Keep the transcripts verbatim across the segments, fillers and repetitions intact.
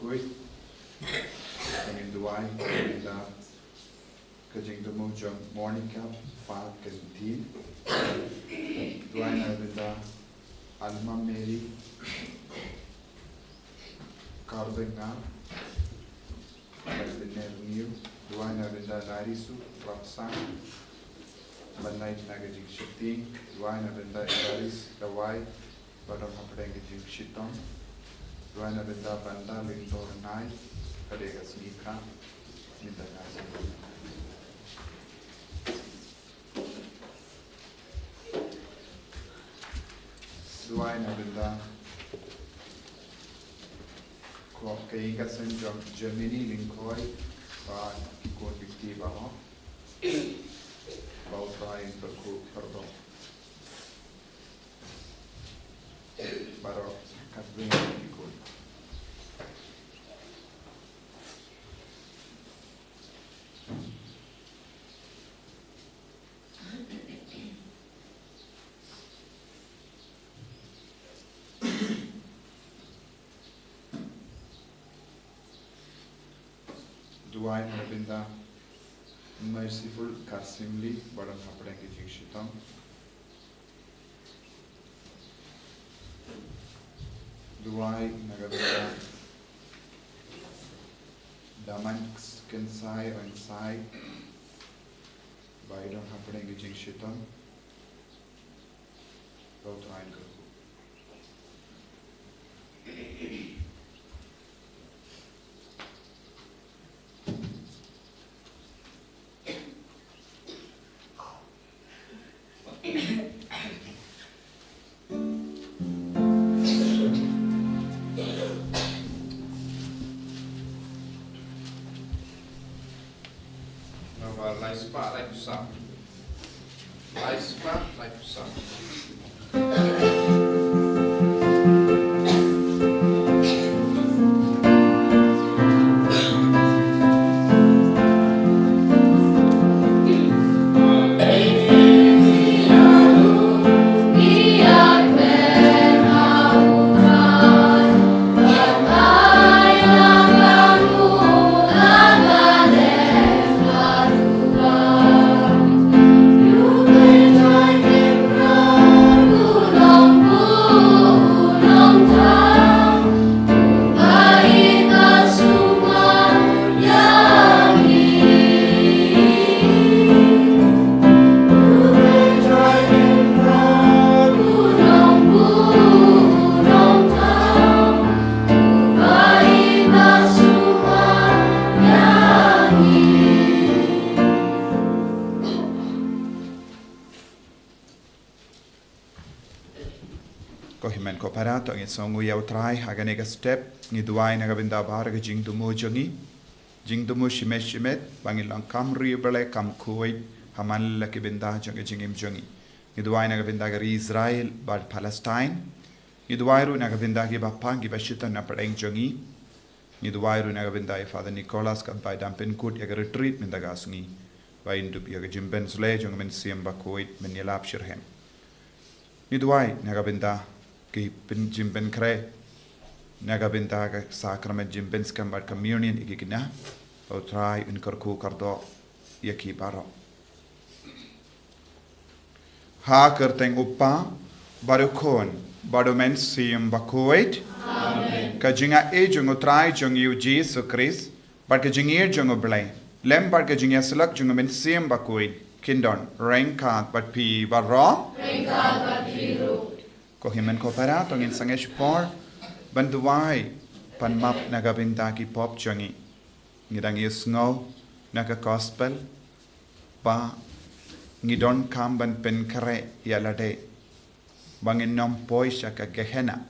Wait. Ngin duwai na ka bynta ka jingthmu jong Monica Pat Kentin. Duwai na ka bynta Alma Mary Karbenga. Bad bynner niu, duwai na ka bynta Larisu Rapsang. Ban lait na ka jingsheptieng, duwai na ka bynta Ilaris Dawai, ba don hapdeng ka jingshitom. Duwai na ka bynta Banta Lingtor Nai, ka dei ka sngi ka, mynta ka sngi. Duwai na ka bynta ko ka ïing ka sem jong Germany Lyngkhoi, bad ki khun ki kti baroh. Ba U Trai un kyrkhu kyrdoh baroh katto katne ki khun. Duwai na ka bynta Merciful Kasimli, ba don hapdeng ka jingshitom. Duwai na ka bynta Daman Kensai Rengsai, ba i don hapdeng ka jingshitom. Ba U Trai un kyrkhu. Naba lai spah lai phew saw. Lai spah lai phew saw. Ko hynmen ko para, to ngin sngewnguh ïa U Trai ha kane ka step. Ngi duwai na ka bynta baroh ka jingthmu jong ngi. Jingthmu shimet shimet, ba ngin long kam riewblei kam khuid ha man la ki bynta jong ka jingim jong ngi. Ngi duwai na ka bynta ka ri Israel bad Palestine. Ngi duwai ruh na ka bynta ki bapang ki bashitom na pdeng jong ngi. Ngi duwai ruh na ka bynta i Father Nicholas, katba i dang pynkut ïa ka retreat mynta ka sngi, ba in dup ïa ka jingpynsleh jong ka Mynsiem Bakhuid ban ïalap shitrhem. Ngi duwai na ka bynta ki pyn-, jingpynkhreh na ka bynta ka sakramen jingpynskhem bad communion ïa ki khynnah, ba U Trai un kyrkhu kyrdoh ïa ki baroh. Ha ka kyrteng U Kpa, bad U Khun, bad U Mynsiem Bakhuid. Amen. Ka jingaiei jong U Trai jong ngi U Jisu Khrist, bad ka jingïeit jong U Blei, lem bad ka jingïasyllok jong U Mynsiem Bakhuid, kin don ryngkat bad phi baroh. Ryngkat bad phi ruh. Ko hynmen ko para, to ngin sangeh shipor ban duwai, ban map na ka bynta ki pop jong ngi. Ngi dang ïohsngew na ka gospel ba ngi donkam ban pynkhreh ïa lade, ba ngin ym poi sha ka Gehenna.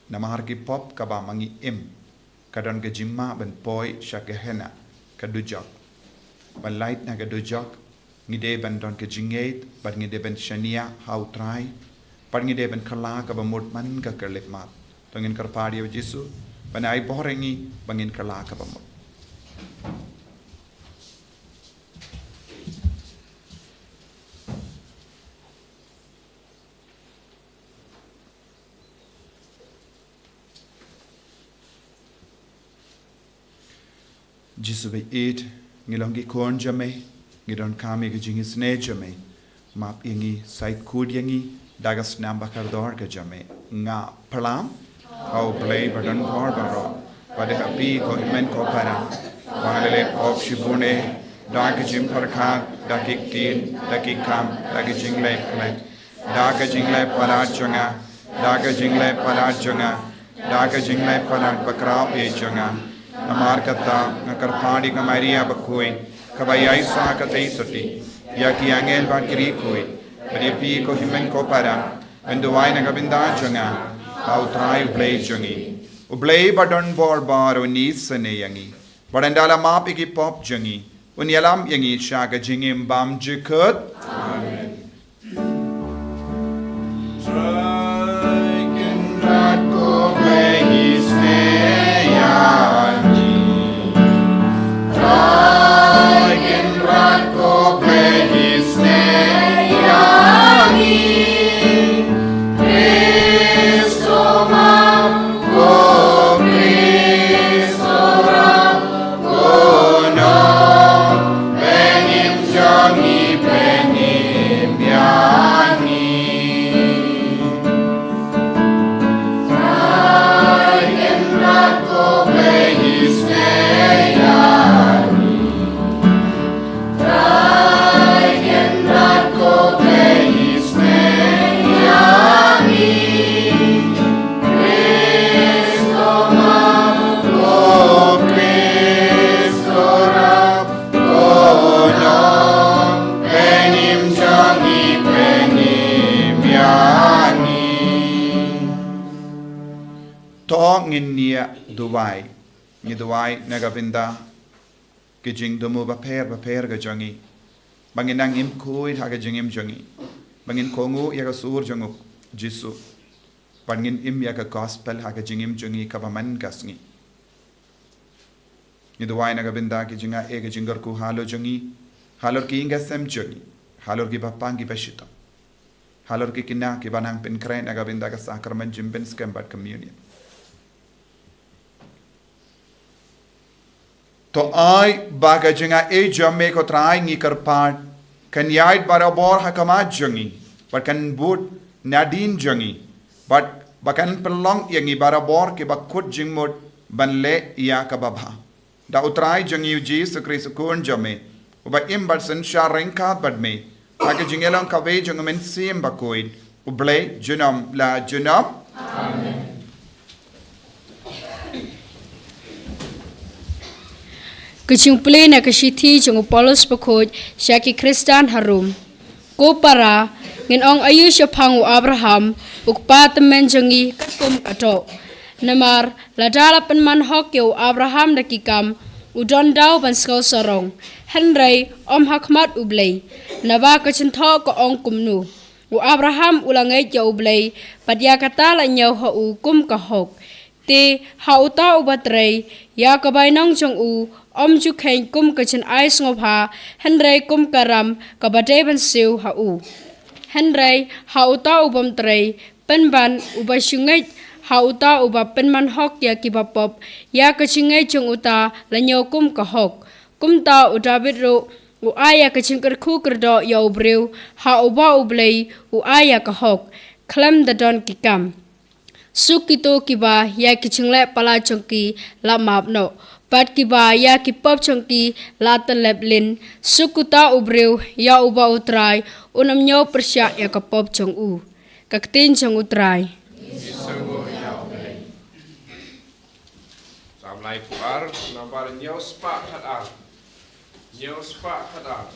Namar ki pop kaba ma ngi im, ka don ka jingma ban poi sha ka Gehenna, ka dujok. Ban lait na ka dujok, ngi dei ban don ka jingngeit, bad ngi dei ban shaniah ha U Trai, bad ngi dei ban kylla kaba mut man ka khyllipmat. To ngin kyrpad ïa U Jisu ban ai bor ïa ngi ba ngin kylla kaba mut. Jisu ba ïeit, ngi long ki khun jong me, ngi donkam ïa ka jingisynei jong me. Map ïa ngi, sait khuid ïa ngi da ka snam ba kordor ka jong me. Nga pyrshang ha U Blei ba don bor baroh, bad ha phi ko hynmen ko para, ba nga la leh pop shibun eh, da ka jingpyrkhat, da ki ktien, da ki kam, da ka jingleh klet, da ka jingleh palat jong nga, da ka jingleh palat jong nga, da ka jingleh palat bakhraw eh jong nga. Namar kata nga kyrpad ïa ka Maria bakhuid, kaba ïaisah katei sati, ïa ki angel bad ki riewkhuid, bad ïa phi ko hynmen ko para, ban duwai na ka bynta jong nga ha U Trai U Blei jong ngi. U Blei ba don bor baroh un isynei ïa ngi, bad ynda la map ïa ki pop jong ngi, un ïalam ïa ngi sha ka jingim bymjukut. Amen. Trai Kynrad ko Blei isynei ïa ngi. Trai Kynrad ko Blei isynei ïa ngi. Khrist, ko Khrist, ko Rap, ko Nongpynim jong ngi, pynim ïa ngi. Trai Kynrad ko Blei isynei ïa ngi. Trai Kynrad ko Blei isynei ïa ngi. Khrist, ko Map, ko Khrist, ko Rap, ko Nongpynim jong ngi, pynim ïa ngi. To ngin ïa duwai. Ngi duwai na ka bynta ki jingthmu bapher bapher ka jong ngi, ba ngin nang im khuid ha ka jingim jong ngi, ba ngin kohnguh ïa ka sur jong U Jisu, ba ngin im ïa ka gospel ha ka jingim jong ngi kaba man ka sngi. Ngi duwai na ka bynta ki jingaiei, ki jingkyrkhu halor jong ngi, halor ki ïing ki sem jong ngi, halor kiba pang kiba shitom, halor ki khynnah kiba nang pynkhreh na ka bynta ka sakramen jingpynskhem bad communion. To ai ba ka jingaiei jong me ko Trai, ngi kyrpad, kan ïaid barabor ha khmat jong ngi, bad kan bud nadien jong ngi, bad ba kan pynlong ïa ngi barabor kiba kut jingmut ban leh ïa kaba bha. Da U Trai jong ngi U Jisu Khrist U Khun jong me, uba im bad synshar ryngkat bad me ha ka jingïalong kawei jong U Mynsiem Bakhuid, U Blei junom la junom. Amen. Ka jingpule na ka shithi jong u Paulus Bakhuid sha ki Khristan ha Rom. Ko para, ngin ong aïu shaphang u Abraham, u kpa tymmen jong ngi, katkum ka doh? Namar lada la pynman hok ïa u Abraham da ki kam, u don daw ban sngew sarong, hynrei ym ha khmat U Blei. Naba ka jingthoh ka ong kumno: U Abraham u la ngeit ïa U Blei, bad ïa kata la ñiew ha u kum ka hok. Te ha uta uba trei ïa ka bainong jong u, ym ju kheiñ kum ka jingai sngewbha, hynrei kum ka ram kaba dei ban siew ha u. Hynrei ha uta u bym trei, pynban uba shu ngeit, ha uta uba pynman hok ïa kiba pop, ïa ka jingngeit jong uta la ñiew kum ka hok. Kumta u David ruh u ai ïa ka jingkyrkhu kyrdoh ïa u briew ha uba U Blei u ai ïa ka hok, khlem da don ki kam. Suk kito kiba ïa ki jingleh palat jong ki la map noh, bad kiba ïa ki pop jong ki la tyllep lin. Suk uta u briew ïa uba U Trai un ym ñiew pyrshah ïa ka pop jong u. Ka ktien jong U Trai. Psalm laiphew ar, nambar hynñiew spah khatar. Hynñiew spah khatar.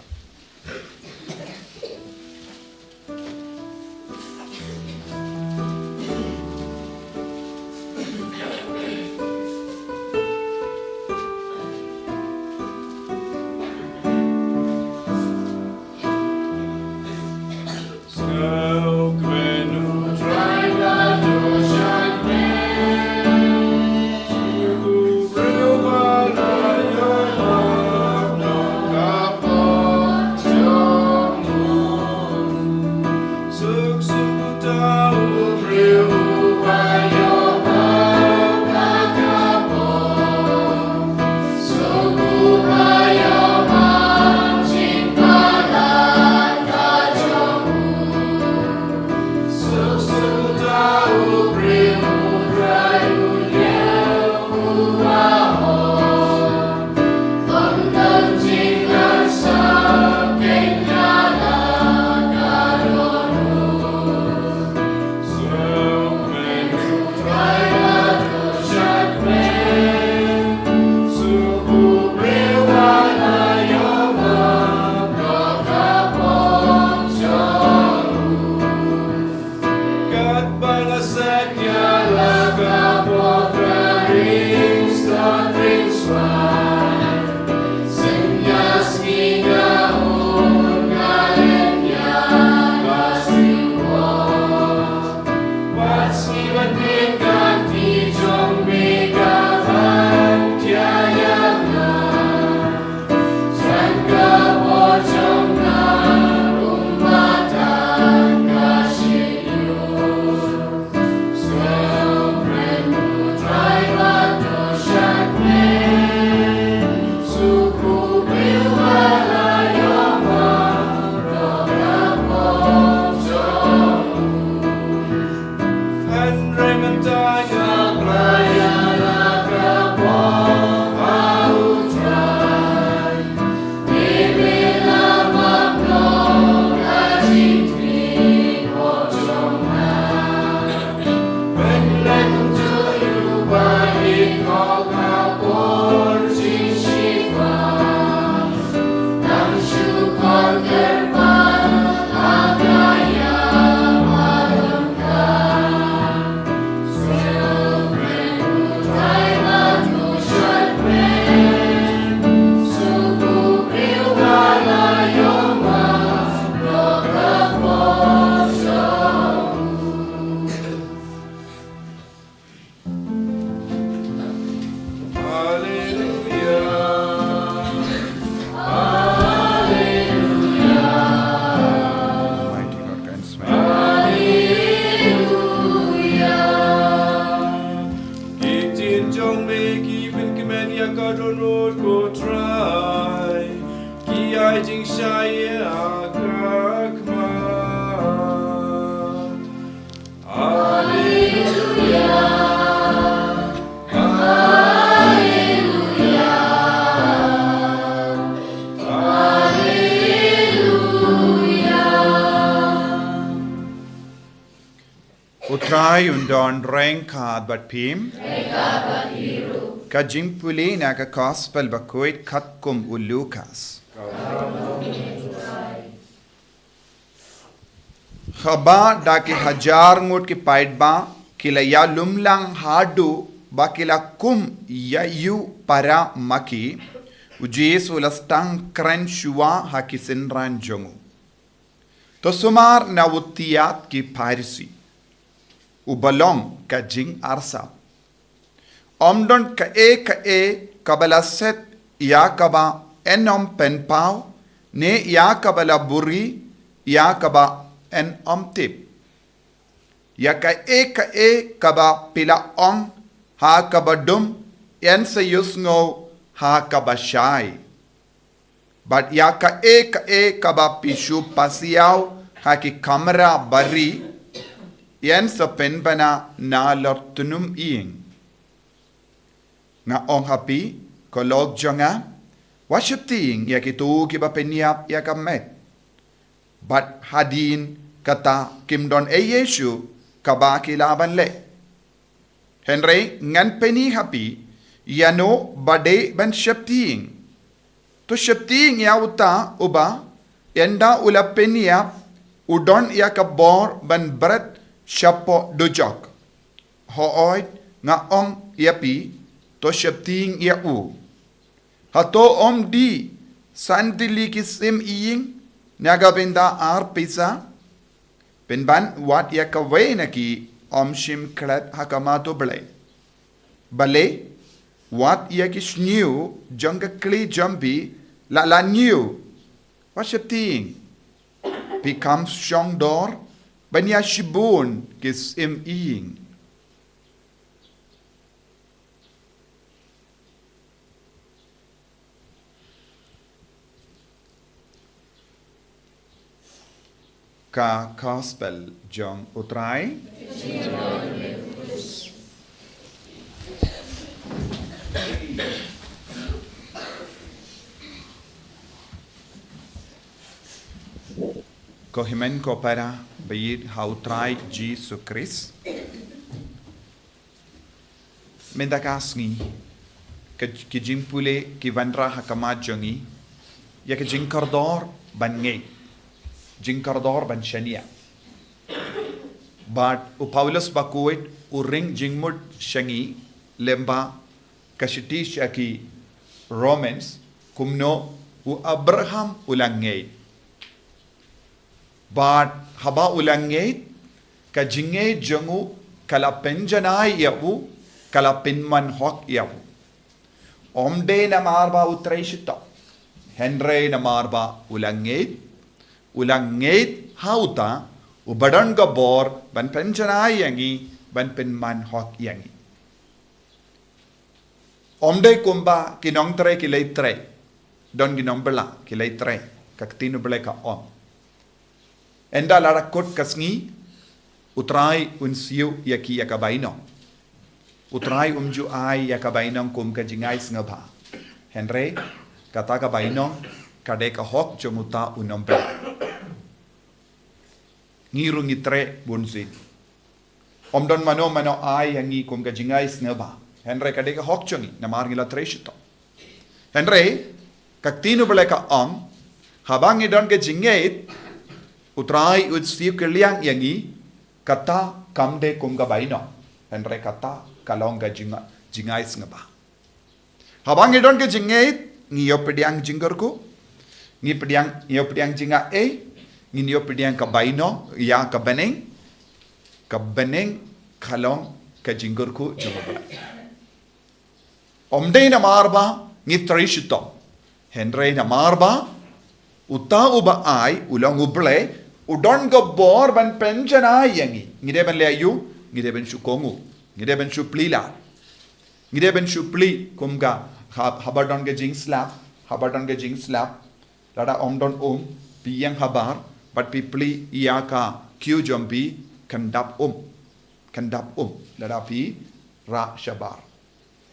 Hallelujah. Hallelujah. Almighty God, grant us mercy. Hallelujah. Ki ktien jong me ki pynkmen ïa ka dohnud, ko Trai. Ki ai jingshai ïa ka khmat. Hallelujah. Hallelujah. Hallelujah. U Trai un don ryngkat bad phi. Ryngkat bad phi ruh. Ka jingpule na ka Gospel bakhuid katkum u Lukas. Haba da ki hajar ngut ki paidbah ki la ïalumlang haduh ba ki la kum ïa ïuh para ma ki, u Jisu u la sdang kren shuwa ha ki synran jong u. To sumar na u tiat ki Pharisi uba long ka jingarsap. Ym don kaei kaei kaba la set ïa kaba yn ym pynpaw, ne ïa kaba la buri ïa kaba yn ym tip. Ïa kaei kaei kaba phi la ong ha kaba dum, yn sa ïohsngew ha kaba shai. Bad ïa kaei kaei kaba phi shu pasiaw ha ki kamra bari, yn sa pynbna na lor tnum ïing. Nga ong ha phi, ko lok jong nga, wat sheptieng ïa kito kiba pynïap ïa ka met. Bad hadien kata kim don ei ei shuh kaba ki lah ban leh. Hynrei ngan pyni ha phi ïano ba dei ban sheptieng. To sheptieng ïa uta uba, ynda u la pynïap, u don ïa ka bor ban bret shapoh dujok. Hooid, nga ong ïa phi, to sheptieng ïa u. Hato ym dei san tylli ki syiem ïing na ka bynta ar pisa? Pynban wat ïa kawei na ki ym shim klet ha khmat U Blei. Balei, wat ïa ki shñiuh jong ka khlieh jong phi la la ñiew. Wat sheptieng. Phi kham shong dor ban ïa shibun ki syiem ïing. Ka Gospel jong U Trai. Ko hynmen ko para ba ïeit ha U Trai Jisu Khrist. Mynta ka sngi, ka, ki jingpule ki wanrah ha khmat jong ngi ïa ka jingkordor ban ngeit, jingkordor ban shaniah. Bad u Paulus bakhuid u ring jingmut sha ngi lyngba ka shithi sha ki Romans, kumno u Abraham u la ngeit. Bad haba u la ngeit, ka jingngeit jong u ka la pynjanai ïa u, ka la pynman hok ïa u. Ym dei namar ba u trei shitom. Hynrei namar ba u la ngeit, u la ngeit ha uta uba don ka bor ban pynjanai ïa ngi, ban pynman hok ïa ngi. Ym dei kumba ki nongtrei ki leit trei. Don ki nongbylla ki leit trei. Ka ktien U Blei ka ong, ynda la kut ka sngi, U Trai un siew ïa ki ïa ka bainong. U Trai um ju ai ïa ka bainong kum ka jingai sngewbha. Hynrei kata ka bainong ka dei ka hok jong uta u nongbylla. Ngi ruh ngi trei bun sien. Ym don mano mano ai ïa ngi kum ka jingai sngewbha. Hynrei ka dei ka hok jong ngi namar ngi la trei shitom. Hynrei ka ktien U Blei ka ong, haba ngi don ka jingngeit, U Trai u siew kylliang ïa ngi, kata kam dei kum ka bainong. Hynrei kata ka long ka jinga-, jingai sngewbha. Haba ngi don ka jingngeit, ngi ïoh pdiang jingkyrkhu, ngi pdiang, ngi ïoh pdiang jingai, ngi ïoh pdiang ka bainong, ïa ka bneng, ka bneng ka long ka jingkyrkhu jong U Blei. Ym dei namar ba ngi trei shitom. Hynrei namar ba uta uba ai, u long U Blei, u don ka bor ban pynjanai ïa ngi. Ngi dei ban leh aïu, ngi dei ban shu kohnguh, ngi dei ban shu plie lad. Ngi dei ban shu plie kum ka ha-, haba don ka jingslap, haba don ka jingslap. Lada ym don um, phi ïeng habar, bad phi plie ïa ka kiew jong phi, kan dap um. Kan dap um, lada phi rah shabar.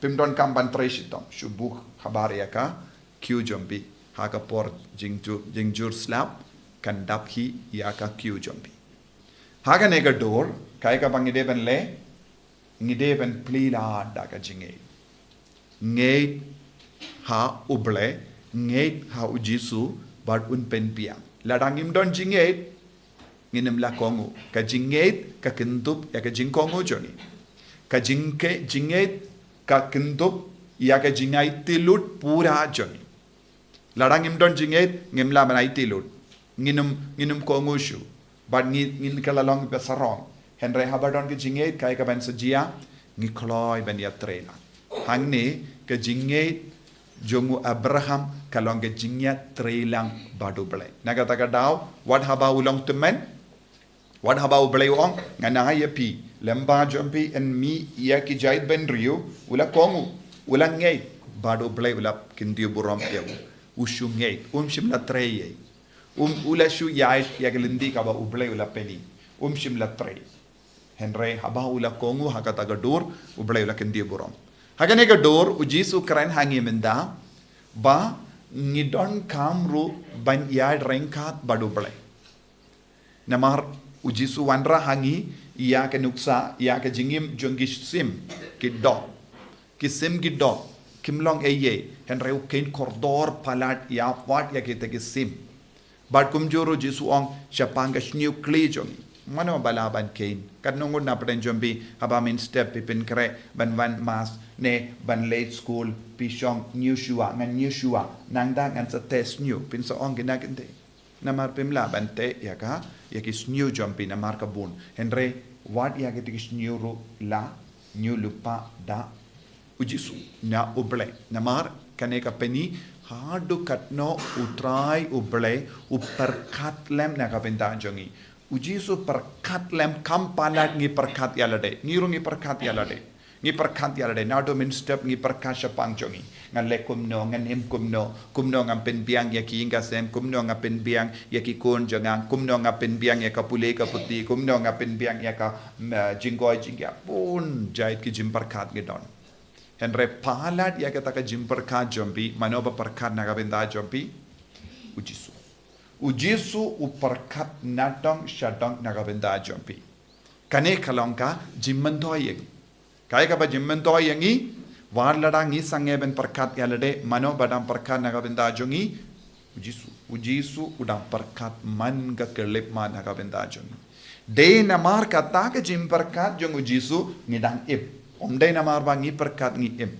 Phim donkam ban trei shitom, shu buh habar ïa ka kiew jong phi. Ha ka por jingjur, jingjur slap, kan dap hi ïa ka kiew jong phi. Ha kane ka dur, kaei kaba ngi dei ban leh, ngi dei ban plie lad da ka jingngeit. Ngeit ha U Blei, ngeit ha U Jisu, bad un pynbiang. Lada ngim don jingngeit, ngin ym lah kohnguh. Ka jingngeit ka kyndup ïa ka jingkohnguh jong ngi. Ka jingke-, jingngeit ka kyndup ïa ka jingaiti lut pura jong ngi. Lada ngim don jingngeit, ngim lah ban aiti lut. Ngin ym, ngin ym kohnguh shuh. Bad ngi, ngin kylla long ba sarong. Hynrei haba don ka jingngeit, kaei kaban sa jia, ngi kloi ban ïatreilang. Hangne ka jingngeit jong u Abraham ka long ka jingïatreilang bad U Blei. Na kata ka daw, wat haba u long tymmen, wat haba U Blei u ong, ngan ai ïa phi, lem ba jong phi yn mih ïa ki jaitbynriew, u la kohnguh, u la ngeit, bad U Blei u la kyntiew burom ïa u. U shu ngeit, um shym la trei ei. Um, u la shu ïaid ïa ka lynti kaba U Blei u la pyni. Um shym la trei. Hynrei haba u la kohnguh ha kata ka dur, U Blei u la kyntiew burom. Ha kane ka dur, U Jisu kren ha ngi mynta, ba ngi donkam ruh ban ïaid ryngkat bad U Blei. Namar U Jisu wanrah ha ngi ïa ka nuksa, ïa ka jingim jong ki sim ki doh. Ki sim ki doh, kim long ei ei, hynrei u kheiñ kordor palat ïa wat ïa kita ki sim. Bad kumjuh ruh U Jisu u ong, shaphang ka shñiuh kli jong ngi, mano ba lah ban kheiñ? Katno ngut na pdeng jong phi, haba mynstep phi pynkhreh ban wan mass ne ban leit skul, phi shong ñiewshuwa, ngan ñiewshuwa, nangta ngan sa teh shñiuh, phin sa ong kine ki ktien. Namar phim lah ban teh ïa ka, ïa ki shñiuh jong phi namar ka bun. Hynrei wat ïa kita ki shñiuh ruh la ñiewlypa da U Jisu, na U Blei. Namar kane ka pyni haduh katno U Trai U Blei u pyrkhat lem na ka bynta jong ngi. U Jisu pyrkhat lem, kam palat ngi pyrkhat ïa lade. Ngi ruh ngi pyrkhat ïa lade. Ngi pyrkhat ïa lade, naduh mynstep ngi pyrkhat shaphang jong ngi. Ngan leh kumno, ngan im kumno, kumno ngan pynbiang ïa ki ïing ki sem, kumno ngan pynbiang ïa ki khun jong nga, kumno ngan pynbiang ïa ka pule ka puthi, kumno ngan pynbiang ïa ka, mm, eh, jingkoit jingkhiah, bun jait ki jingpyrkhat ngi don. Hynrei palat ïa kata ka jingpyrkhat jong phi, mano ba pyrkhat na ka bynta jong phi? U Jisu. U Jisu u pyrkhat nadong shadong na ka bynta jong phi. Kane ka long ka jingmyntoi ïa ngi. Kaei kaba jingmyntoi ïa ngi, wat lada ngi sangeh ban pyrkhat ïa lade, mano ba dang pyrkhat na ka bynta jong ngi? U Jisu. U Jisu u dang pyrkhat man ka khyllipmat na ka bynta jong ngi. Dei namar kata ka jingpyrkhat jong U Jisu ngi dang im. Ym dei namar ba ngi pyrkhat ngi im.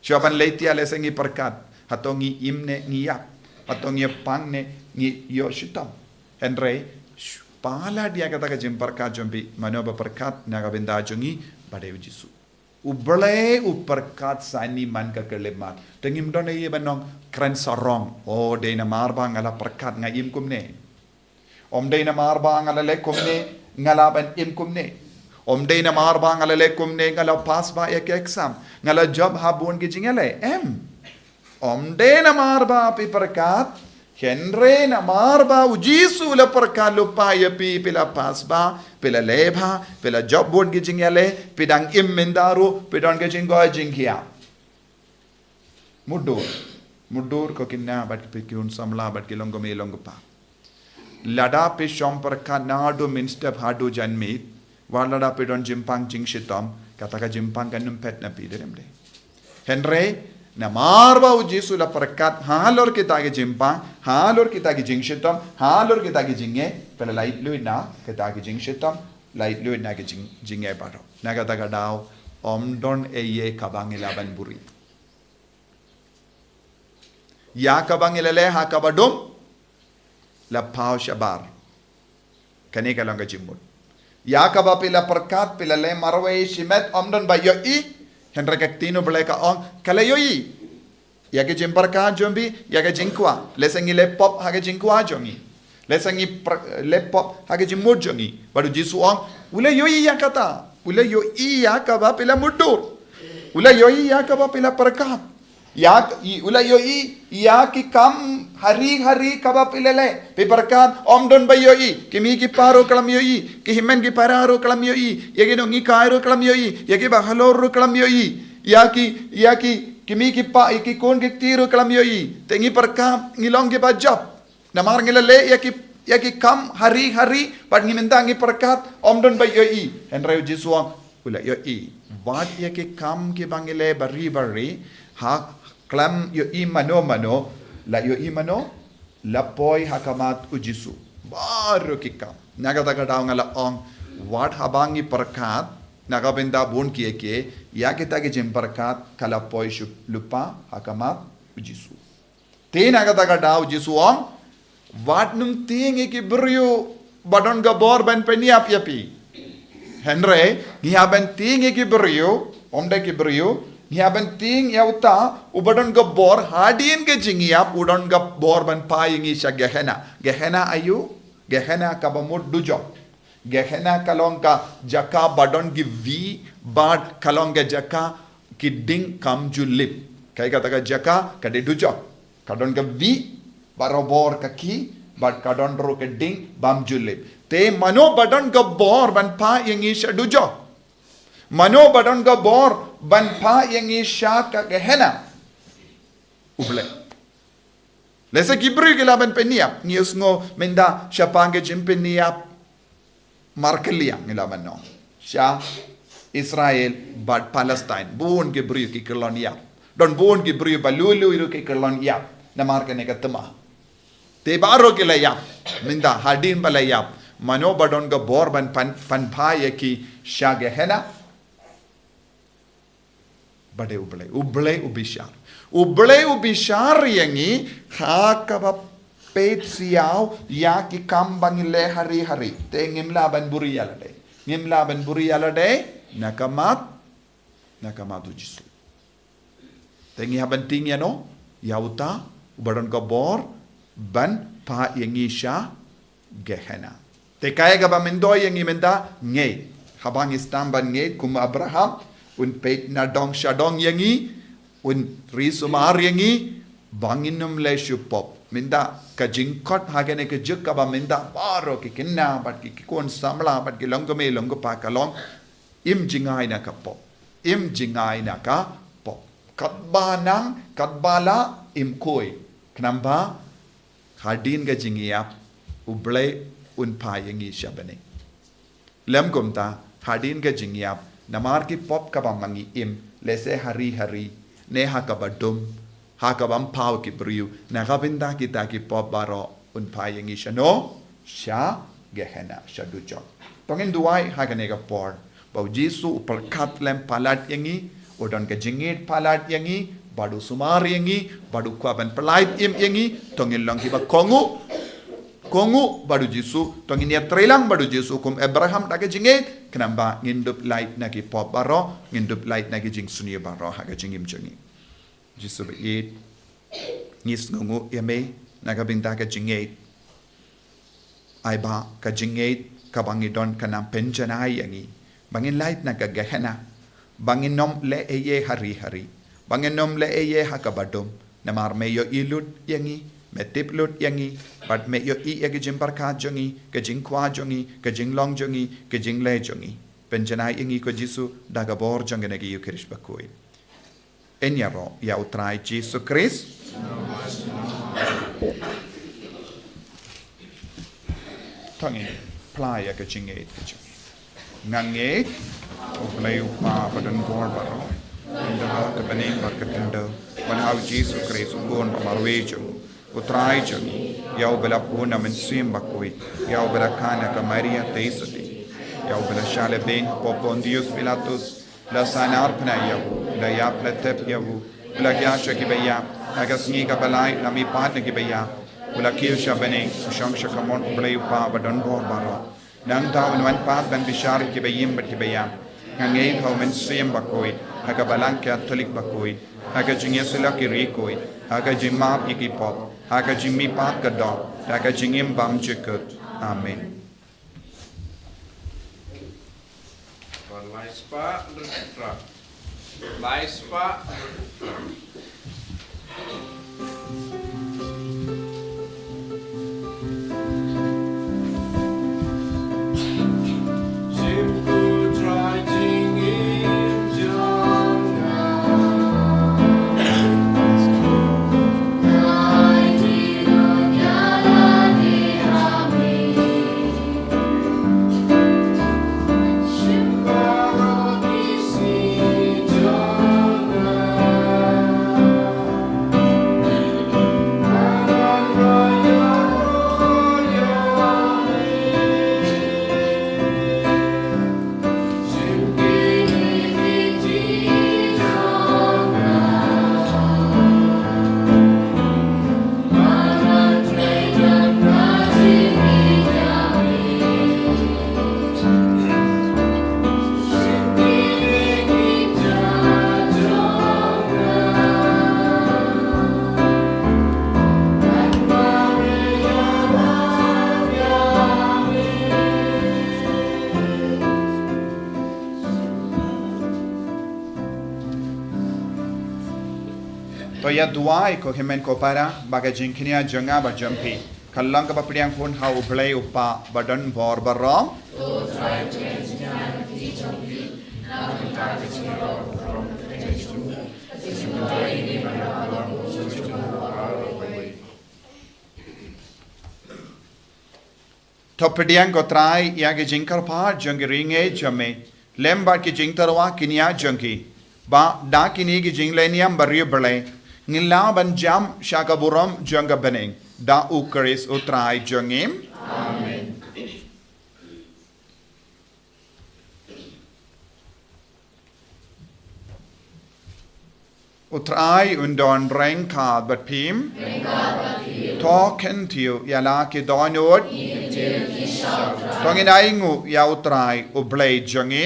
Shuwa ban leit ïa lehse ngi pyrkhat, hato ngi im ne ngi ïap, hato ngi pang ne ngi ïoh shitom. Hynrei, sh- palat ïa kata ka jingpyrkhat jong phi, mano ba pyrkhat na ka bynta jong ngi, ba dei u Jisu. U Blei u pyrkhat sani man ka khyllipmat. Te ngim don ei ei ban ong kren sarong. O dei namar ba nga la pyrkhat nga im kumne. Ym dei namar ba nga la leh kumne, nga lah ban im kumne. Ym dei namar ba nga la leh kumne, nga la pass bha ïa ki exam, nga la jop ha bun ki jingïaleh. Em. Ym dei namar ba phi pyrkhat, hynrei namar ba u Jisu u la pyrkhat lypa ïa phi, phi la pass bha, phi la leh bha, phi la jop bun ki jingïaleh, phi dang im mynta ruh, phi don ki jingkoit jingkhiah. Mutdur. Mutdur ko ki khynnah bad ki khun samla bad ki longkmie longkpa. Lada phi shong pyrkhat naduh mynstep haduh janmiet, wat lada phi don jingpang jingshitom, kata ka jingpang kan ym phet na phi, dei ne ym dei? Hynrei, namar ba u Jisu u la pyrkhat halor kita ki jingpang, halor kita ki jingshitom, halor kita ki jingeh, phi la laitluid na kita ki jingshitom, laitluid na ki jing, jingeh baroh. Na kata ka daw, ym don ei ei kaba ngi lah ban buhrieh. Ïa kaba ngi la leh ha kaba dum, la paw shabar. Kane ka long ka jingmut. Ïa kaba phi la pyrkhat, phi la leh marwei shimet, ym don ba ïohi, hynrei ka ktien u Blei ka ong, ka la ïohi. Ïa ka jingpyrkhat jong phi, ïa ka jingkwah. Lehse ngi leh pop ha ka jingkwah jong ngi. Lehse ngi pr-, leh pop ha ka jingmut jong ngi. Bad u Jisu u ong, u la ïohi ïa kata. U la ïohi ïa kaba phi la mutdur. U la ïohi ïa kaba phi la pyrkhat. Ïa, i, u la ïohi ïa ki kam hari hari kaba phi la leh. Phi pyrkhat, ym don ba ïohi. Ki mei ki pa ruh ka lam ïohi. Ki hynmen ki para ruh ka lam ïohi. Ïa ki nonghikai ruh ka lam ïohi. Ïa ki bahalor ruh ka lam ïohi. Ïa ki, ïa ki, ki mei ki pa, ïa ki khun ki kti ruh ka lam ïohi. Te ngi pyrkhat, ngi long kiba jop. Namar ngi la leh ïa ki, ïa ki kam hari hari, bad ngi mynta ngi pyrkhat, ym don ba ïohi. Hynrei u Jisu u ong, u la ïohi. Wat ïa ki kam kiba ngi leh bari bari, ha khlem ïohi mano mano, la ïohi mano, la poi ha khmat u Jisu. Baroh ki kam. Na kata ka daw nga la ong, wat haba ngi pyrkhat, na ka bynta bun kiei kiei, ïa kita ki jingpyrkhat, ka la poi shuh lypa, ha khmat u Jisu. Te na kata ka daw u Jisu u ong, wat nym tieng ïa ki briew ba don ka bor ban pynïap ïa phi. Hynrei, ngi hap ban tieng ïa ki briew, ym dei ki briew, ngi hap ban tieng ïa uta, uba don ka bor, hadien ka jingïap, u don ka bor ban phah ïa ngi sha Gehenna. Gehenna aïu, Gehenna kaba mut dujok. Gehenna ka long ka jaka ba don ki vih, bad ka long ka jaka ki ding kam ju lip. Kaei kata ka jaka, ka dei dujok. Ka don ka vih, barabor ka khih, bad ka don ruh ka ding bym ju lip. Te mano ba don ka bor ban phah ïa ngi sha dujok. Mano ba don ka bor ban phah ïa ngi sha ka Gehenna. U Blei. Lehse ki briew ki lah ban pynïap, ngi ïohsngew mynta shaphang ka jingpynïap markylliang ngi lah ban ong. Sha Israel bad Palestine, bun ki briew ki kyllon ïap. Don bun ki briew ba lui lui ruh ki kyllon ïap namar kane ka thma. Te baroh ki la ïap, mynta hadien ba la ïap, mano ba don ka bor ban pan, pynphah ïa ki sha Gehenna. Ba dei U Blei, U Blei u bishar. U Blei u bishar ïa ngi ha kaba peit siaw ïa ki kam ba ngi leh hari hari. Te ngim lah ban buhrieh ïa lade. Ngim lah ban buhrieh ïa lade, na khmat, na khmat u Jisu. Te ngi hap ban tieng ïano, ïa uta uba don ka bor ban phah ïa ngi sha Gehenna. Te kaei kaba myntoi ïa ngi mynta, ngeit. Haba ngi sdang ban ngeit kum u Abraham, un peit na dong sha dong ïa ngi, un ri sumar ïa ngi, ba ngin ym leh shuh pop. Mynta ka jingkhot ha kane ka juk kaba mynta baroh ki khynnah bad ki, ki khun samla bad ki longkmie longkpa ka long, im jngai na ka pop. Im jngai na ka pop. Katba nang, katba lah, im khuid. Khnang ba hadien ka jingïap, U Blei un phah ïa ngi sha bneng. Lym kumta, hadien ka jingïap, namar ki pop kaba ma ngi im, lehse hari hari, ne ha kaba dum, ha kaba ym paw ki briew, na ka bynta kita ki pop baroh un phah ïa ngi shano, sha Gehenna, sha dujok. To ngin duwai ha kane ka por, ba U Jisu u pyrkhat lem palat ïa ngi, U don ka jingngeit palat ïa ngi, bad u sumar ïa ngi, bad u kwah ban pyllait im ïa ngi, to ngin long kiba kohnguh, kohnguh bad u Jisu, to ngin ïatreilang bad u Jisu kum Abraham da ka jingngeit, khnang ba ngin dup lait na ki pop baroh, ngin dup lait na ki jingsniew baroh, ha ka jingim jong ngi. Jisu ba ïeit, ngi sngewnguh ïa me, na ka bynta ka jingngeit. Ai ba ka jingngeit kaba ngi don kan nang pynjanai ïa ngi ba ngin lait na ka Gehenna, ba ngin ym leh ei ei ha ri ha ri, ba ngin ym leh ei ei ha kaba dum. Namar me ïohi lut ïa ngi, me tip lut ïa ngi, bad me ïohi ïa ka jingpyrkhat jong ngi, ka jingkwah jong ngi, ka jinglong jong ngi, ka jingleh jong ngi. Pynjanai ïa ngi ko Jisu da ka bor jong kane ka Eukharist bakhuid. Yn ïaroh ïa u Trai Jisu Khrist. To ngin phla ïa ka jingngeit ka jingngeit. Nga ngeit ha U Blei U Kpa ba don bor baroh, u ba don ha ka bneng bad ka khyndew, bad ha u Jisu Khrist u Khun ba marwei jong u, u Trai jong ngi, ïa uba la pun na u Mynsiem Bakhuid, ïa uba la khang na ka Maria Theisotti, ïa uba la shah lehbeiñ hapoh Pontius Pilatus, la sahnarphna ïa u, la ïap la tep ïa u, u la khiah sha kiba ïap, ha ka sngi kaba lai u la mihpat na kiba ïap, u la kiew sha bneng, u shong sha kamon U Blei U Kpa ba don bor baroh. Nangta un wan pat ban bishar ïa kiba im bad kiba ïap. Nga ngeit ha u Mynsiem Bakhuid, ha ka Balang Katholik bakhuid, ha ka jingïasyllok ki riewkhuid, ha ka jingmap ïa ki pop, ha ka jingmihpat ka doh, ha ka jingim bymjukut. Amen. Ba lai spah hynriewphew phra. Lai spah hynriewphew phra. To ïa duwai ko hynmen ko para, ba ka jingkñia jong nga bad jong phi kan long kaba pdiang hun ha U Blei U Kpa ba don bor baroh. To pdiang ko Trai ïa ki jingkyrpad jong ki riewngeit jong me, lem bad ki jingtyrwa kñia jong ki, ba da kine ki jinglehniam bariewblei ngin lah ban jam sha ka burom jong ka bneng, da U Khrist U Trai jong ngi. Amen. U Trai un don ryngkat bad phi. To kyntiew ïa la ki dohnud. To ngin ainguh ïa U Trai U Blei jong ngi.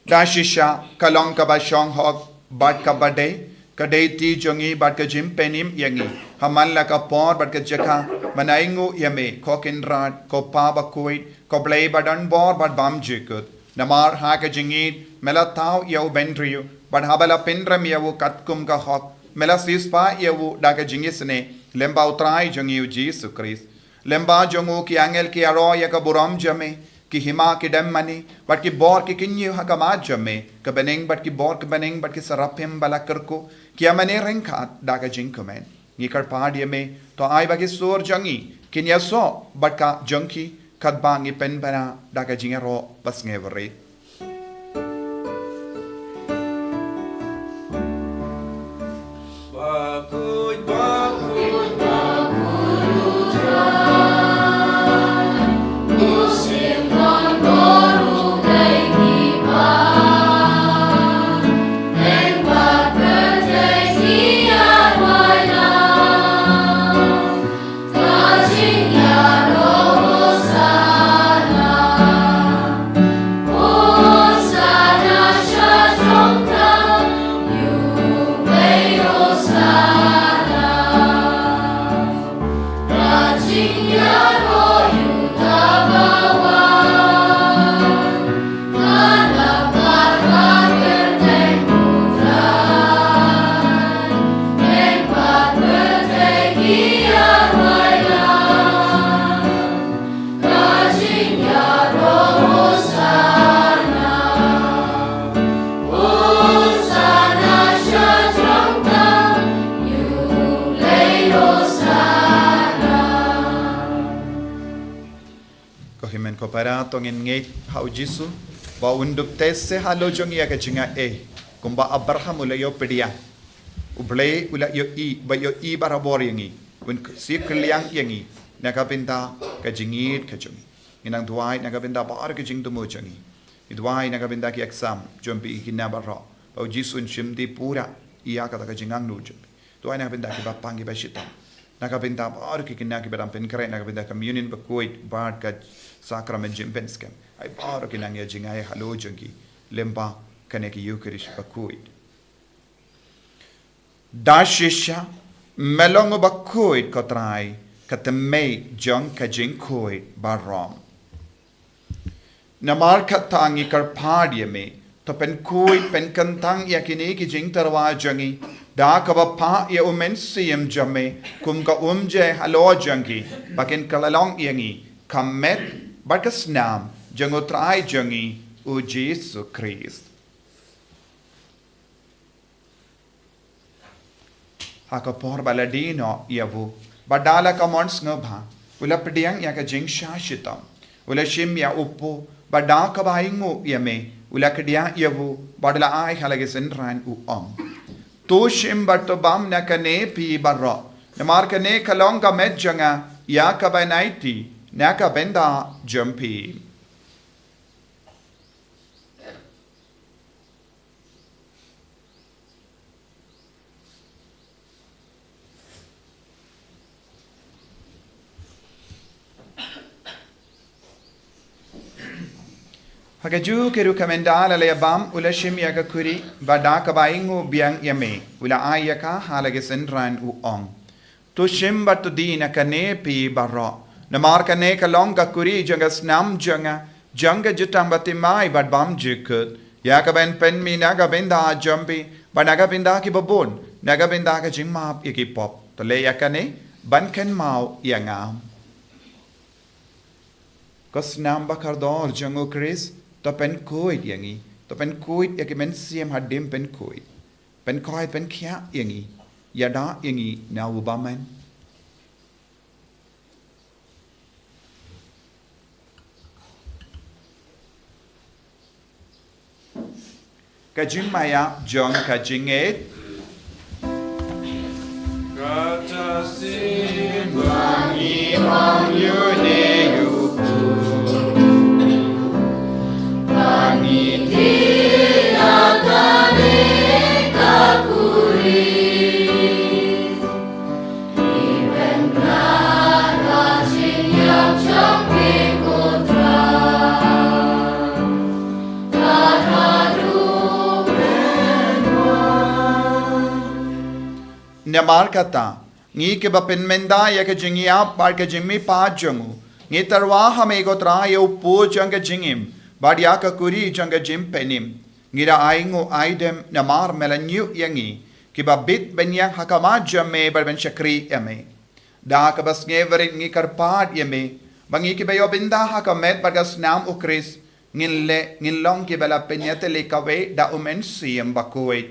Da shisha ka long kaba shong hok bad kaba dei, ka dei ti jong ngi bad ka jingpynim ïa ngi ha man la ka por bad ka jaka ban ainguh ïa me, ko Kynrad, ko Pa bakhuid, ko Blei ba don bor bad bymjukut. Namar ha ka jingïeit me la thaw ïa u bynriew, bad haba la pynrem ïa u katkum ka hok, me la siewspah ïa u da ka jingisynei lyngba U Trai jong ngi U Jisu Khrist. Lyngba jong u ki angel ki ïaroh ïa ka burom jong me, ki hima ki dem mane bad ki bor ki kynñiew ha khmat jong me, ka bneng bad ki bor ka bneng bad ki serapim ba la kyrkhu ki ïa mane ryngkat da ka jingkmen. Ngi kyrpad ïa me, to ai ba ki sur jong ngi kin ïasoh bad ka jong ki, katba ngi pynbna da ka jingïaroh basngewrit. Ko para, to ngin ngeit ha u Jisu ba un dup teh se halor jong ngi ïa ka jingaiei, kumba Abraham u la ïoh pdiang. U Blei u la ïohi, ba ïohi barabor ïa ngi, un siew kylliang ïa ngi na ka bynta ka jingïeit ka jong ngi. Ngi nang duwai na ka bynta baroh ki jingthmu jong ngi. Ngi duwai na ka bynta ki exam jong phi, ki khynnah baroh, ba u Jisu un shim pura ïa kata ka jingangnud jong phi. Duwai na ka bynta kiba pang kiba shitom, na ka bynta baroh ki khynnah kiba dang pynkhreh na ka bynta communion bakhuid bad ka sakramen jingpynskhem. Ai baroh ki nang ïa jingai halor jong ki lyngba kane ka Eukharist bakhuid. Da shisha, me long bakhuid, ko Trai, ka thymmei jong ka jingkhuid baroh. Namar kata ngi kyrpad ïa me, to pynkhuid pynkyntang ïa kine ki jingtyrwa jong ngi da kaba phah ïa u Mynsiem jong me kum ka umjai halor jong ki, ba kin kylla long ïa ngi ka met bad ka snam jong u Trai jong ngi u Jisu Khrist. Ha ka por ba la die noh ïa u, bad da la ka mon sngewbha, u la pdiang ïa ka jingshah shitom, u la shim ïa u pud, bad da kaba ainguh ïa me, u la kdiah ïa u, bad u la ai ha la ki synran, u ong: To shim bad to bam na kane phi baroh, namar kane ka long ka met jong nga ïa kaba yn aiti na ka bynta jong phi. Ha kajuh ka rukom, ynda la ïa bam, u la shim ïa ka khuri, bad da kaba ainguh biang ïa me, u la ai ïa ka ha la ki synran, u ong: To shim bad to die na kane phi baroh, namar kane ka long ka khuri jong ka snam jong nga, jong ka jutang bathymmai bad bymjukut, ïa kaba yn pynmih na ka bynta jong phi bad na ka bynta kiba bun, na ka bynta ka jingmap ïa ki pop. To leh ïa kane ban kynmaw ïa nga. Ko snam bakordor jong u Khrist, to pynkhuid ïa ngi, to pynkhuid ïa ki mynsiem hadien pynkhuid. Pynkhuid, pynkhiah ïa ngi, ïada ïa ngi na u bymman. Ka jingmaïa jong ka jingngeit. Kata sien ba ngi wan ïa une u pud, ba ngi die ïa kane ka khuri. Namar kata, ngi kiba pynmynta ïa ka jingïap bad ka jingmihpat jong u, ngi tyrwa ha me ko Trai ïa u pud jong ka jingim bad ïa ka khuri jong ka jingpynim. Ngi da ainguh aidem namar me la ñiuh ïa ngi kiba bit ban ïeng ha khmat jong me bad ban shakri ïa me. Da kaba sngewrit ngi kyrpad ïa me ba ngi kiba ïoh bynta ha ka met bad ka snam u Khrist, ngin leh, ngin long kiba la pynïatylli kawei da u Mynsiem Bakhuid.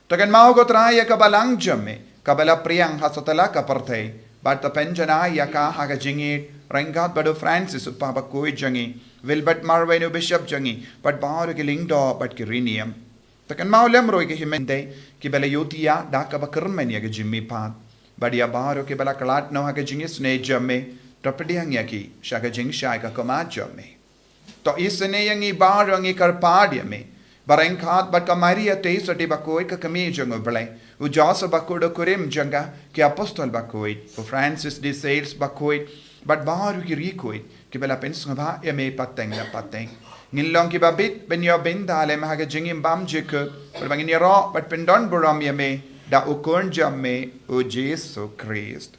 To kynmaw ko Trai ïa ka balang jong me kaba la pdiang ha satlak ka pyrthei, bad to pynjanai ïa ka ha ka jingïeit ryngkat bad u Francis u Papa Bakhuid jong ngi, Wilbert Marwein u Bishop jong ngi, bad baroh ki lyngdoh bad ki riewniam. To kynmaw lem ruh ïa ki hynmen kiba la ïohthiah da kaba kyrmen ïa ka jingmihpat, bad ïa baroh kiba la khlad noh ha ka jingisynei jong me, to pdiang ïa ki sha ka jingshai ka khmat jong me. To isynei ïa ngi baroh, ngi kyrpad ïa me ba ryngkat bad ka Maria Theisotti Bakhuid ka kmie jong u Blei, u Joseph Bakhuid u kurim jong ka, ki Apostol Bakhuid, u Francis de Sales Bakhuid, bad baroh ki riewkhuid kiba la pynsngewbha ïa me pateng la pateng, ngin long kiba bit ban ïoh bynta lem ha ka jingim bymjukut, bad ba ngin ïaroh bad pyndonburom ïa me da u Khun jong me u Jisu Khrist.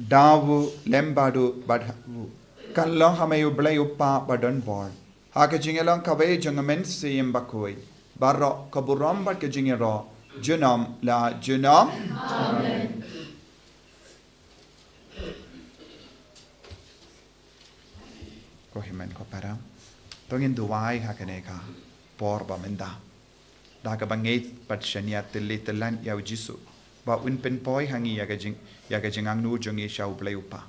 Da u lem bad u, bad ha u, kan long ha me u Blei u Kpa badonbor, ha ka jingïalong kawei jong u Mynsiem Bakhuid, baroh ka burom bad ka jingïaroh junom la junom. Amen. Ko hynmen ko para, to ngin duwai ha kane ka por ba mynta. da kaba ngeit bad shaniah tylli tyllan ïa u Jisu, ba un pynpoi ha ngi ïa ka jing, ïa ka jingangnud jong ngi sha U Blei U Kpa.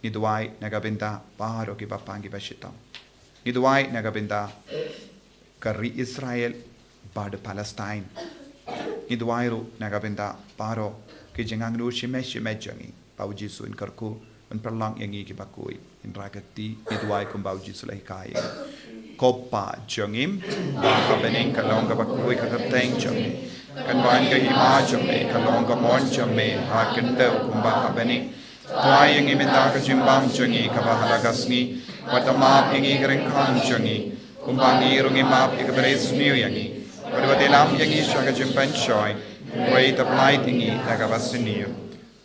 Ngi duwai na ka bynta baroh ki bapang ki bashitom. Ngi duwai na ka bynta ka ri Israel bad Palestine. Ngi duwai ruh na ka bynta baroh ki jingangnud shimet shimet jong ngi, ba u Jisu un kyrkhu, un pynlong ïa ngi kiba khuid. Hynrei kata ngi duwai kumba u Jisu la hikai ïa ngi. Ko Pa jong ngi ba ha bneng, ka long kaba khuid ka kyrteng jong me. Kan wan ka hima jong me, ka long ka mon jong me ha khyndew kumba ha bneng. Pynpaw ïa ngi mynta ka jingbam jong ngi kaba ha la ka sngi, bad to map ïa ngi ki ryngkang jong ngi, kumba ngi ruh ngi map ïa kiba ri sniew ïa ngi. Bad wat ïalam ïa ngi sha ka jingpynshoi, hynrei to pyllait ïa ngi na kaba sniew.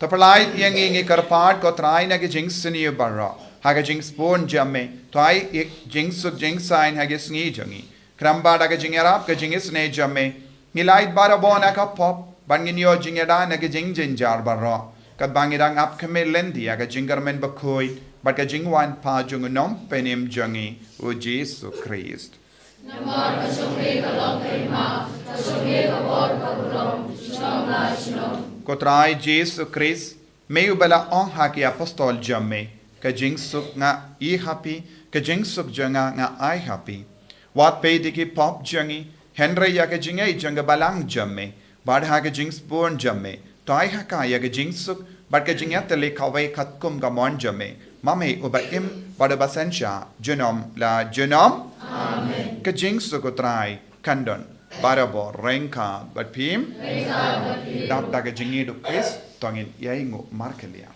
To pyllait ïa ngi, ngi kyrpad ko Trai, na ki jingsniew baroh, ha ka jingsbun jong me. To ai jingsuk jingsaiñ ha ki sngi jong ngi. Khnang ba da ka jingïarap ka jingisynei jong me, ngi lait barabor na ka pop, bad ngin ïoh jingïada na ki jingjynjar baroh, katba ngi dang ap khmih lynti ïa ka jingkyrmen bakhuid bad ka jingwan pat jong U Nongpynim jong ngi, U Jisu Khrist. Namar ka jong me ka long ka hima, ka jong me ka bor, ka burom, junom la junom. Ko Trai Jisu Khrist, me uba la ong ha ki apostol jong me, ka jingsuk nga i ha phi, ka jingsuk jong nga nga ai ha phi. Wat peit ïa ki pop jong ngi, hynrei ïa ka jingngeit jong ka balang jong me, bad ha ka jingsbun jong me, to ai ha ka ïa ka jingsuk bad ka jingïatylli kawei katkum ka mon jong me, ma me uba im bad uba synshar junom la junom. Amen. Ka jingsuk U Trai kan don barabor ryngkat bad phi. Ryngkat bad phi. Dap da ka jingïeit U Khrist, to ngin ïainguh markhlieh.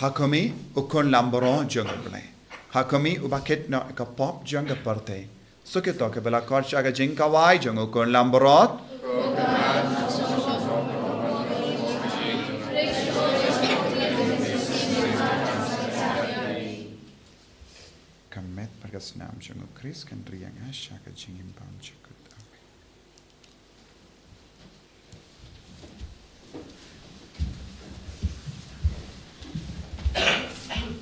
Ha khmih, u khun lambaroh jong U Blei. Ha khmih, uba kit noh ïa ka pop jong ka pyrthei. Suk ïa to kiba la khot sha ka jingkhawai jong u khun lambaroh. Ka met bad ka snam jong U Khrist kan ri ïa nga sha ka jingim bymjukut. Amen.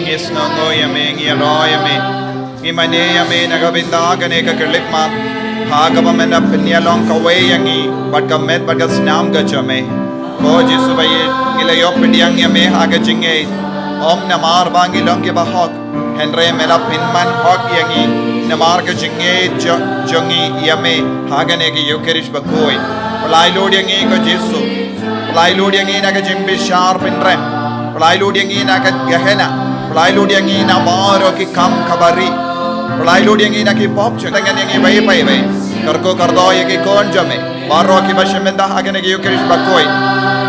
Ngi sngewnguh ïa me, ngi ïaroh ïa me. Ngi mane ïa me na ka bynta kane ka khyllipmat, ha kaba men la pynïalong kawei ïa ngi bad ka met bad ka snam ka jong me. Ko Jisu ba ïeit, ngi la ïoh pdiang ïa me ha ka jingngeit, ym namar ba ngi long kiba hok, hynrei me la pynman hok ïa ngi namar ka jingngeit jo-, jong ngi ïa me ha kane ka Ïukharist bakhuid. Pynlait lut ïa ngi ko Jisu. Pynlait lut ïa ngi na ka jingbishar pynrem. Pynlait lut ïa ngi na ka Gehenna. Pynlait lut ïa ngi na baroh ki kam kaba rieh. Pynlait lut ïa ngi na ki pop jong ngi, ïa ngi bad bad bad. Kyrkhu kyrdoh ïa ki khun jong me baroh kiba shim bynta ha kane ka Ïukharist bakhuid,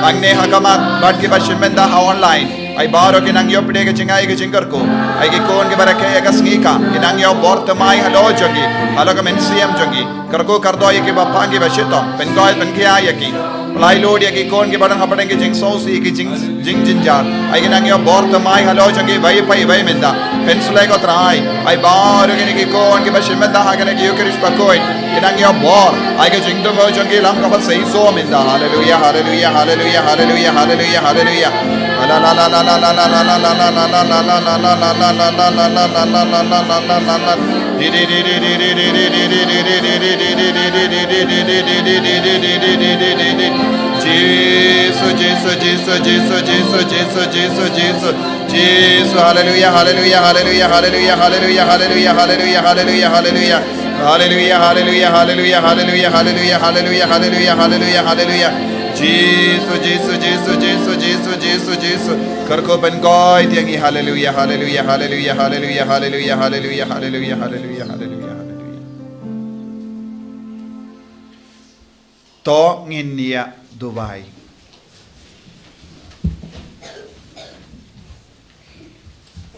hangne ha khmat bad kiba shim bynta ha online. Ai baroh ki nang ïoh pdiang ka jingai ka jingkyrkhu. Ai ki khun kiba rakhe ïa ka sngi ka, ki nang ïoh bor thymmai halor jong ki, halor ka mynsiem jong ki. Kyrkhu kyrdoh ïa kiba pang kiba shitom, pynkoit pynkhia ïa ki. Pynlait lut ïa ki khun kiba don hapdeng ki jingsngewsih, ki jing, jingjynjar. Ai ki nang ïoh bor thymmai halor jong ki bad bad bad mynta. Pynsleh ko Trai. Ai baroh kine ki khun kiba shim bynta ha kane ka Ïukharist bakhuid, ki nang ïoh bor. Ai ka jingthmu jong ki lam kaba seisoh mynta. Haleluia, haleluia, haleluia, haleluia, haleluia, haleluia. Jisu, Jisu, Jisu, Jisu, Jisu, Jisu, Jisu, Jisu, Jisu. Jisu, haleluia, haleluia, haleluia, haleluia, haleluia, haleluia, haleluia, haleluia, haleluia. Haleluia, haleluia, haleluia, haleluia, haleluia, haleluia, haleluia, haleluia, haleluia. Jisu, Jisu, Jisu, Jisu, Jisu, Jisu, Jisu. Kyrkhu pynkoit ïa ngi, haleluia, haleluia, haleluia, haleluia, haleluia, haleluia, haleluia, haleluia, haleluia, haleluia. To ngin ïa duwai.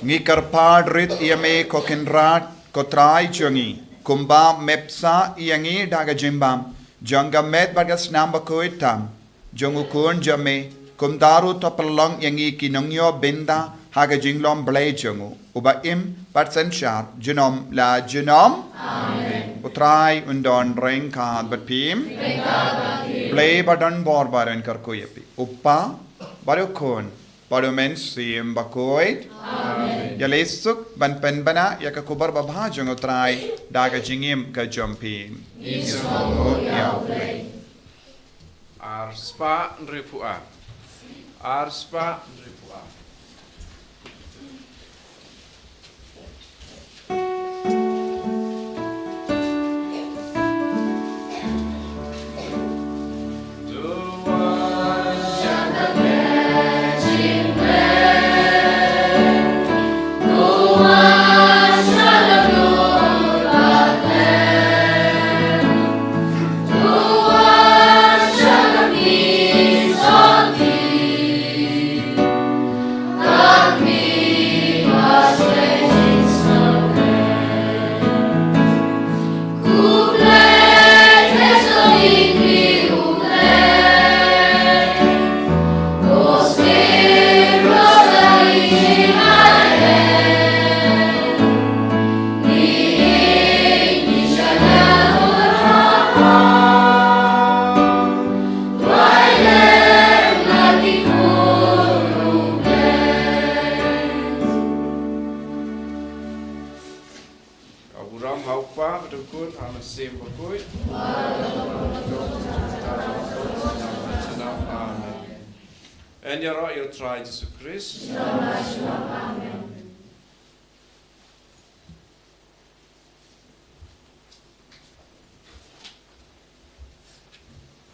Ngi kyrpad rit ïa me ko Kynrad, ko Trai jong ngi, kumba me pynshah ïa ngi da ka jingbam jong ka met bad ka snam bakhuid tam jong u Khun jong me, kumta ruh to pynlong ïa ngi ki nongïoh bynta ha ka jinglong Blei jong u, uba im bad synshar junom la junom. Amen. U Trai un don ryngkat bad phi. Ryngkat bad phi. Blei ba don bor ba don kyrkhu ïa phi, U Kpa bad U Khun bad U Mynsiem Bakhuid. Amen. Ïaleh suk ban pynbna ïa ka khubor babha jong U Trai da ka jingim ka jong phi. Ngi sngewnguh ïa U Blei. Ar spah hynriewphew ar. Ar spah hynriewphew ar. Ka burom ha U Kpa bad U Khun, ha U Mynsiem Bakhuid. Amen. Yn ïaroh ïa U Trai Jisu Khrist.